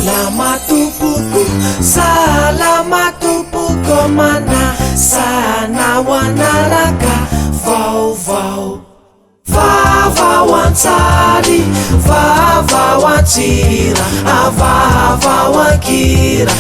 Salama tompoko, salama tompoko manasa anao hanaraka vaovao. Vaovao an-tsary, vaovao an-tsira, vaovao an-kira,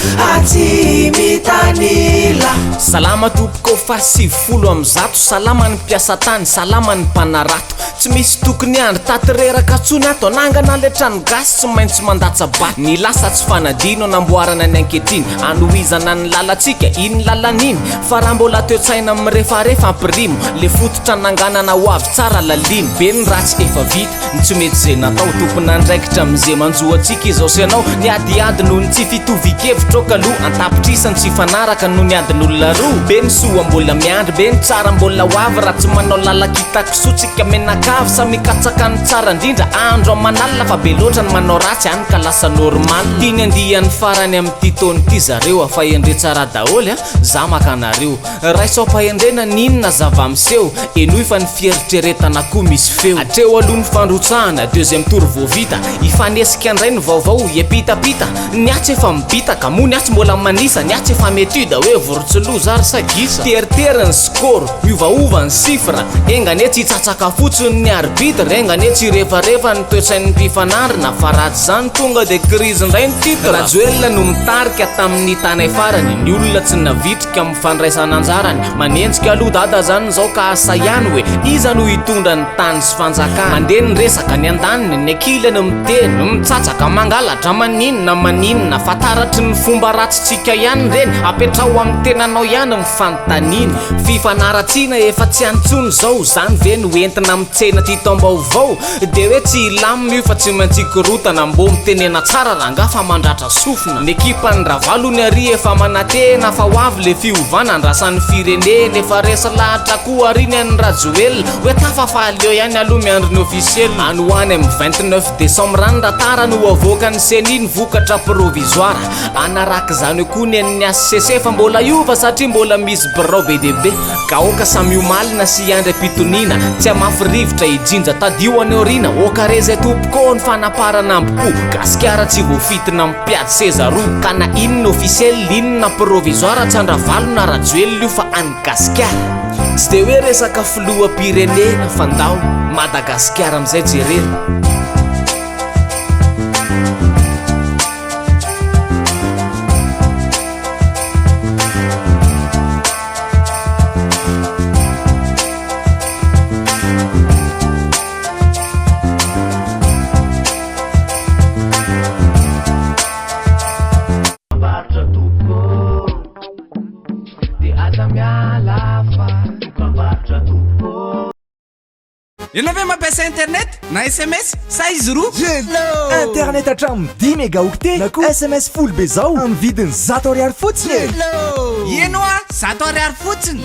tsy mitanila. Salama tompoko faha 190, salama ny mpiasa tany, salama ny mpanarato. Tsy misy tokony andry taty reraka tsony ato anangana le trano gasy tsy maintsy mandatsa-bato. Ny lasa tsy fanadino anamboarana ny ankehitriny, anohizana ny lalantsika iny lalana iny. Fa raha mbola toe-tsaina mirefarefa ampirimo le fototra ananganana ho avy tsara lalino. Be ny ratsy efa vita, ny tsy mety ze natao, tompon'andraikitra amin'ze manjo antsika izao sy ianao. Ny adiady noho ny tsy fitovian-kevitra aoka aloha, an-tapitrisany tsy hifanaraka noho ny adin'olona roa. Be ny soa mbola miandry, be ny tsara mbola ho avy raha tsy manao lalan-kitakisoa tsika mianakavy. Samy mikatsaka ny tsara indrindra andro aman'alina fa be loatra ny manao ratsy any ka lasa normal. Ty ny andiany farany amin'ity taona ity zareo a, fa endre tsara daholo a. Za maka anareo. Raiso am-pahendrena n'inona zava-miseho, henoy fa ny fieritreretana koa misy feo. Hatreo aloha ny fandrotsahana, deuxième tour vao vita, hifanesika indray ny vaovao, hiampitapita, ny atsy efa mibitaka, moa ny atsy mbola manisa, ny atsy efa mi-etude hoe vorontsiloza ary sa gisa. Teritery ny score, miovaova ny chiffre, enga anie tsy hitsatsaka fotsiny ny arbitre, enga anie tsy hirefarefa ny toe-tsain'ny mpifanandrina, fa raha tsy izany tonga dia crise indray ny titre. Rajoelina no mitarika tamin'ny hitanay farany, ny olona tsy navitrika amin'ny fandraisana anjarany, manenjika aloha dada zany zao ka asa ihany hoe iza no hitondra ny tany sy fanjakana, mandeha ny resaka, ny andaniny, ny ankilany miteny, mitsatsaka, mangalatra, maninona maninona, fa taratry ny fomba ratsintsika ihany ireny, apetraho amin'ny tenanao ihany ny fanontaniana, fifanaratsiana efa tsy any intsony zao, zany ve no entina mitsena ty taom-baovao? Dia hoe tsy hilamina io fa tsy maintsy hikorotana, mbô mitenena tsara rangah fa mandratra sofina. Ny ekipan'i Ravalo hono ary efa manantena fa ho avy le fiovana andrasan'ny firenena, efa resy lahatra koa ary ny an'i Rajoelina hoe tafa fa aleo ihany aloha miandry ny officiel. Any ho any amin'ny 29 décembre any raha tara no avoakan'ny ceni ny vokatra provisoire. Anarak'izany eo koa ny an'ny HCC fa mbola hiova satria mbola misy birao be dia be. Ka aoka samy ho malina sy hiandry am-pitoniana, tsy hamafy rivotra hijinja tadio any aoriana, aoka re izay tompoko ny fanaparana amim-po, Gasikara tsy voafintina mpiady seza roa, ka na inona officiel inona provisoire tsy an-dRavalo na Rajoelina io fa an'i Gasikara. Tsy dia hoe resaka filoham-pirenena fa ndao Madagasikara amin'izay jerena. Mbarotra tompoko Dia aza miala fa Dokam-barotra tompoko. Ianao ve mampiasa internet na sms sa izy roa? Internet hatramin'ny dimy mégaoctet na koa sms folo be zao amin'ny vidiny 100 ariary fotsiny e! Eny hoa, 100 ariary fotsiny!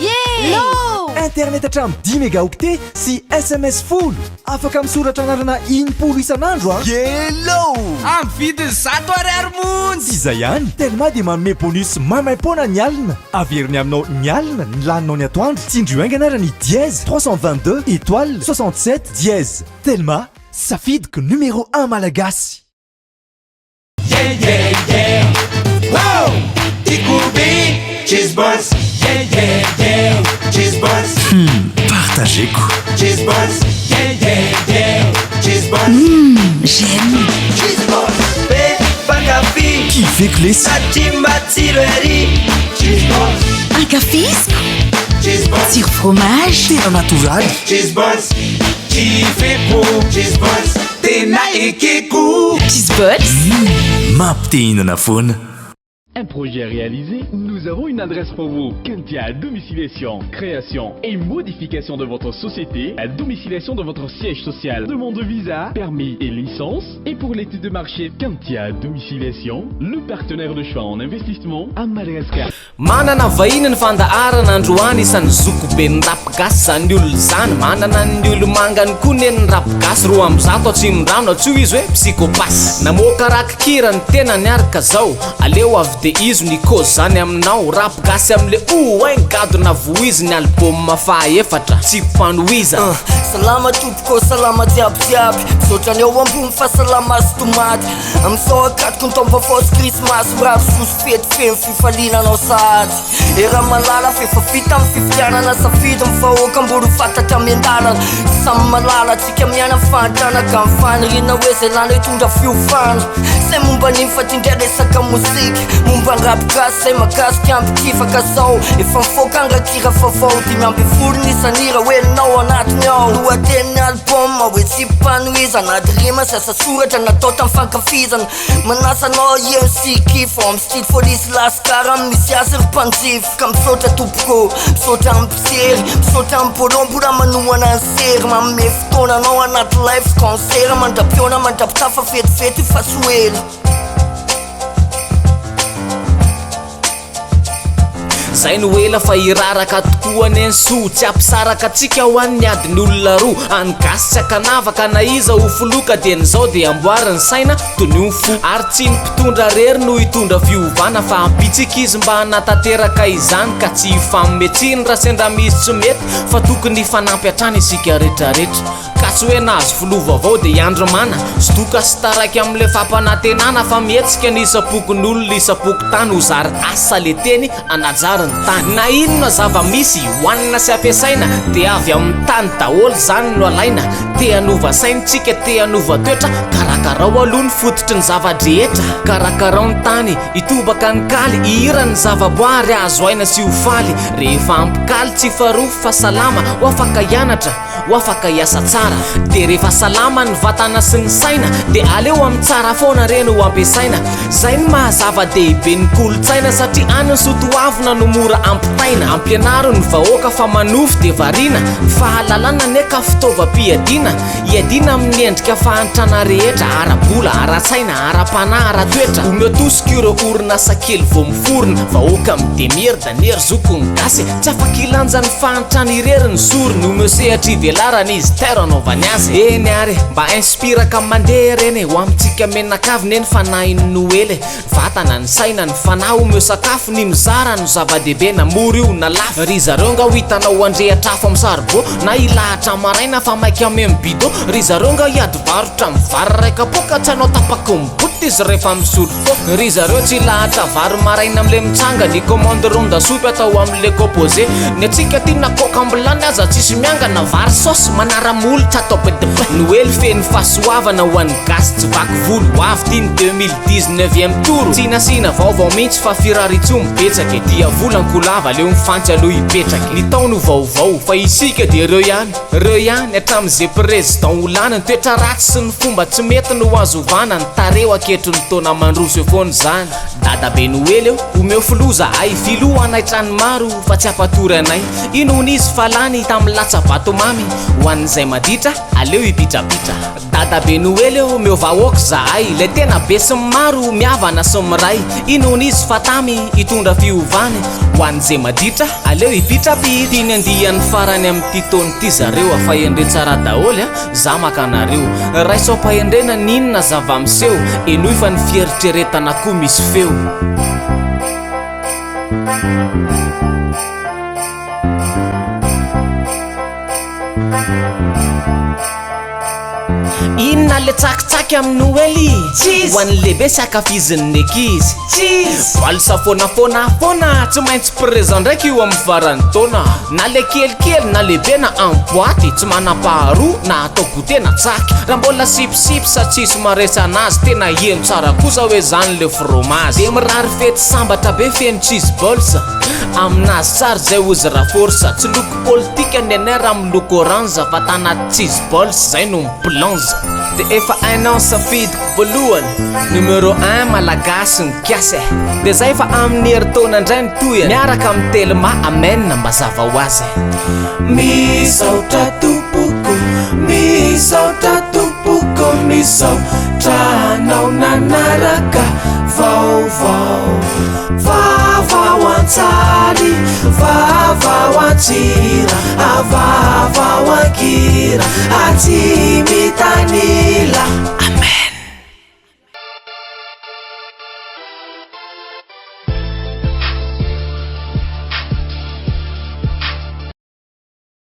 Internet hatramin'ny dimy mégaoctet sy sms folo! Afaka misoratra anarana 60 isan'andro an! Amin'ny vidiny 100 ariary monja! Tsy izay ihany, Telma dia manome bonus maimaim-poana ny alina. Averiny aminao ny alina ny laninao ny atoandro. Tsindrio haingana ary ny dièse 322 étoile 67 dièse. Telma, safidiko numéro un malagasy. Yeah yeah yeah Wow Tiako be Cheese balls Yeah yeah yeah Cheese balls Hmm, partageko. Cheese balls Yeah yeah yeah Cheese balls Hmm, j'aime. Cheese balls Be mpankafy Kiveko lesy. Satria matsiro ery Cheese balls Ankafiziko. Cheese balls Tsiro fromage. Tena natoraly. Cheese balls Kiveko Cheese balls Tena ekeko Cheese balls. Mampite-hihinana foana. Un projet réalisé, nous avons une adresse pour vous. Kentia Domiciliation, création et modification de votre société, la domiciliation de votre siège social, demande de visa, permis et licence. Et pour l'étude de marché, Kentia Domiciliation, le partenaire de choix en investissement à Madagascar. Manana vahiny ny fandaharana androany isan'ny zokiben'ny rap gasy zany olona izany, manana ny olomangany koa ne ny rap gasy 102 atsimondrano antsoy izy hoe psychopass. Namoaka rakikira ny tenany ary ka zao, aleo avy de. De izo ny cause zany aminao Rap gasy amle ouh ein gadona voizy ny album faha efatra tsy mpanohiza. Salama tompoko salama jiaby jiaby Misaotra ny ao ambony fa salama sy tomaty Amin'izao ankatoky ny taom-baovao sy krismasy Mirary soa sy fety feno fifaliana anao sahady Era malala f'efa vita ny fifidianana Safidy ny vahoaka mbola ho fantatra miandalana Samy malala tsika miaina ny fahantrana Ka ny faniriana hoe zay lany hitondra fiovana Zay momba an'iny fa ty ndray resaka mozika Momba ny rap gasy zay mahakasika mpikifaka zao Efa mifoaka ny rakira vaovao 15 ny isan'ny hira hoenonao anatiny ao Lohatenin'ny album hoe tsy mpanohizana Ady rima sy asa soratra natao tamin'ny fankafizana Manasa anao hihaino sy hikifa Ao amin'ny style folie sy lascar amin'ny misy azy ry mpanjifa Ka misaotra tompoko, misaotra amin'ny mpijery Misaotra amin'ny Polo mbola manohana ny sery Manome fotoana anao anaty live sy concert Mandra-pihaona mandra-pitafa vetivety fa tsy ho ela. Zay no ela fa hiraraka tokoa anie ny soa Tsy hampisaraka antsika ho an'ny adin'ny olona roa Any gasy tsy ankanavaka na iza ho filoha Ka dieny izao dia amboary ny saina, tonio ny fo Ary tsy ny mpitondra rery no hitondra fiovana Fa ampitsika izy mba hanatanteraka izany Ka tsy hifanome tsiny raha sendra misy tsy mety Fa tokony hifanampy hatrany isika retraretra Ka tsy hoe nahazo filoha vaovao dia hiandry mana sy doka sy taraiky amin'ilay fampanantenana fa mihetsika ny isam-pokonolona isam-pokontany ho zary asa le teny hanajary ny tany. Na inona zava-misy hohanina sy ampiasaina dia avy amin'ny tany daholo izany no alaina. Te hanova saina tsika te hanova toetra karakarao aloha ny fototry ny zava-drehetra. Karakarao ny tany hitobaka ny kaly hihira ny zavaboary hahazo aina sy ho faly rehefa ampy kaly tsy farofy fa salama ho afaka hianatra ho afaka hiasa tsara Dia rehefa salama ny vatana sy ny saina Dia aleo amin'ny tsara foana re no ampiasaina Zay ny maha zava-dehibe ny kolontsaina Satria any ny soatoavina no mora ampitaina Ampianaro ny vahoaka fa manofy dia variana Ny fahalalana anie ka fitaovam-piadiana Iadiana amin'ny endrika fahantrana rehetra Ara-bola, ara-tsaina, ara-panahy, ara-toetra Omeo tosika ireo orinasa kely vao miforona Vahoaka mi-demerda Anie ry zoky ny gasy e, tsy afaka hilanja ny fahantrany irery ny sorony, omeo sehatra ivelarana izy, tairo anaovany azy e. Eny ary e, mba inspiraka mandeha ireny e, ho amintsika menakavy ne ny fanahin'ny noely e, vatana, ny saina, ny fanahy, omeo sakafo, ny mizara no zava-dehibe na mora io na lafo, ry zareo nga ho hitanao handrehitra afo amin'ny saribô na hilahatra maraina fa maika hameno bidon, ry zareo nga hiady varotra amin'ny vary iray kapoaka tsy hanao tapaky ny botte izy rehefa misolo. Ry zareo tsy lahatra vary maraina amle mitsanga ny commande ronda soupy atao amle composé ny atsika aty na coq ambilany aza tsisy miangana vary sauce manara-molotra atao be de be Noely feno fahasoavana ho an'ny gasy tsy vaky volo ho avy ty ny 2019 ème tour tsy nasiana vaovao mintsy fa firariantsoa mibetsaka e dia volan-ko lava aleo mifantsy aloha hipetraka e ny taona ho vaovao fa isika dia reo ihany Reo ihany hatramin'izay président ho lany, ny toetra ratsy sy ny fomba tsy mety no azo ovana, ny tarehy ho aketry ny taona mandroso eo foana izany. Dadabe Noely eo, omeo filoha zahay, filoha hanaitra ny maro fa tsy hampatory anay. Inona izy fa lany tamin'ny latsa-bato mamy, ho an'izay maditra aleo hipitrapitra. Dadabe Noely eo, omeo vahoaka zahay, ilay tena be sy maro, mihavana sy miray. Inona izy fa tamy hitondra fiovana, ho an'izay maditra aleo hipitrapitra. Ty ny andiany farany amin'ity taona ity zareo a, fahendrena tsara daholo a, za maka anareo. Raiso am-pahendrena n'inona zava-miseho, henoy fa ny fieritreretana koa misy feo. Inona le tsakitsaky amin'ny Noely? Ho an'ny lehibe sy ankafizin'ny ankizy. Valsa foana foana foana, tsy maintsy présent ndraiky io amin'ny faran'ny taona. Na le kelikely na lehibe na en boîte, tsy manam-paharoa na atao goûter na tsaky. Raha mbola sipsipy sa tsisy maresy anazy, tena heno tsara kosa hoe zany le fromage. De mirary fety sambatra be feno cheese balls, aminazy tsara zay ozy raforce. Tsy loko Politika ny anay raha miloko orange fa tanaty cheese balls zay no mi-plonge. De efa hainao ny safidiko voalohany, numéro un malagasy ny kiasy e. De zay fa amin'ny herintaona indray ny tohiny, miaraka amin'ny telma amen mazava ho azy e. Misaotra tompoko, misaotra tompoko, misaotra anao nanaraka vaovao. Vavao an-tsary, vavao an-tsira, avavao an-kira, atsy mitanila.